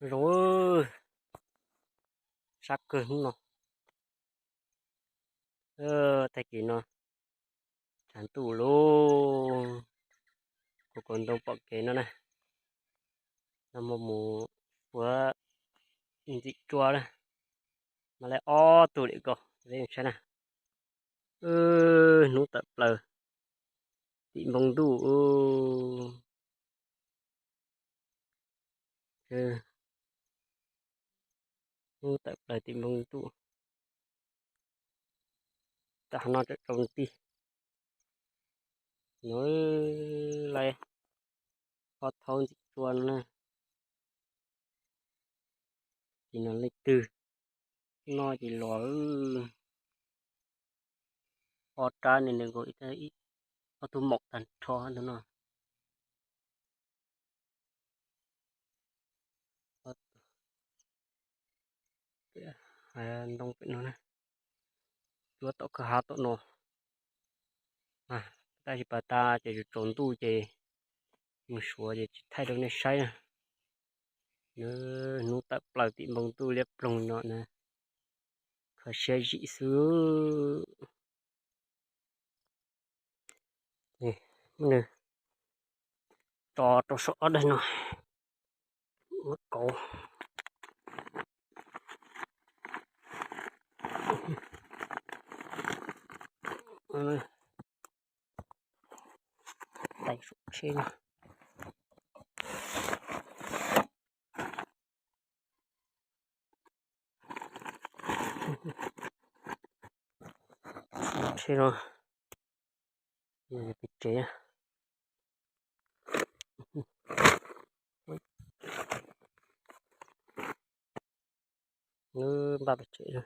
Zoo, sab kawg hnub no. Tag kis no tshav ntuj lauj, kuv kaus ntoo pom kev no na. No mus mus ua ntxim tsua na, mas lawv ob tug li ko saib na. Hnub tawm plaws tim npoo ntuj. Hnub tawm plaws tim npoo ntuj. Tam no tseem tsaus nti no, lawv ob thaub ntxim tsua no na. Ces no leej twg noj ces los, ob rab ne nws nkaus ob tug maum tag nrho ntawm no. Ntoo pem no, cuab tom kwj ha tom no. Tab sis pas tas ces tsaus ntuj ces mus suav ces tsis thaij rau nej saib na. Hnub tawm plaws tim npoo ntuj liab ploog no na, kho siab zim xwb. Muab nws tso rau saum ob daim no, muab kauv. Tais saum tsheb no. Tsheb no pem tsev, npaj pem tsev.